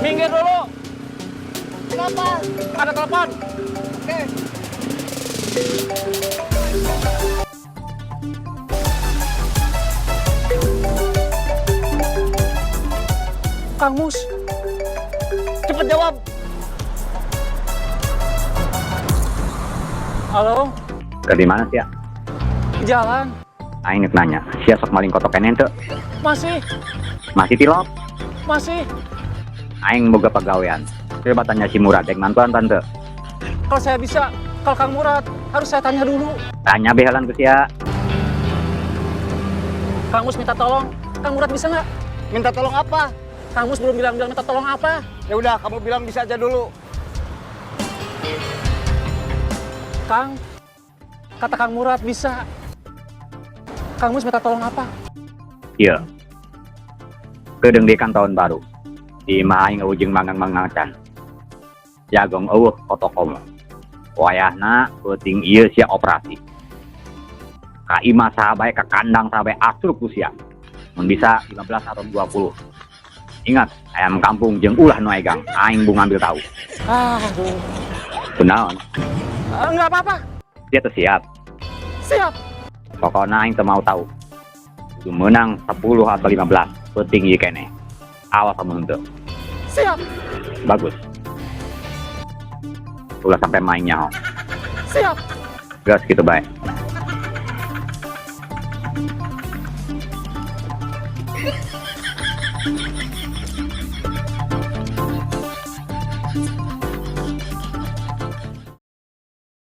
Minggir dulu. Kenapa? Ada telepon. Oke. Kang Mus. Cepet jawab. Halo, Ke di mana sih ya? Jalan. Aing nek nanya, sia sok maling kotok keneh teu? Masih, Masih tilok? Masih. Aing boga pagawean. Coba tanya si Murad, dek mantuan tante. Kalau saya bisa, kalau Kang Murad harus saya tanya dulu. Tanya behelan ke sia. Kang Mus minta tolong. Kang Murad bisa nggak? Minta tolong apa? Kang Mus belum bilang-bilang minta tolong apa. Ya udah, kamu bilang bisa aja dulu. Kang, kata Kang Murad bisa. Kang Mus minta tolong apa? Iya. Kedeung deui kan tahun baru. Di imah aing euweuh jeung manggang-manggang can. Jagong euweuh kotok komo. Wayahna peuting ieu sia operasi. Ka imah saha bae, ka kandang saha bae, asup ku sia. Mun bisa 15 atau 20. Ingat, ayam kampung jeung ulah nu egang. Aing embung ngambil tahu. Aduh. Kunaon? Eh, nggak apa-apa. Sia teu siap? Siap. Pokoknya aing teu mau tahu. Kudu menang 10 atau 15. Peuting ieu keneh. Awas kamu henteu. Siap. Bagus. Ulah sampai main nyaho. Siap. Gas gitu bae.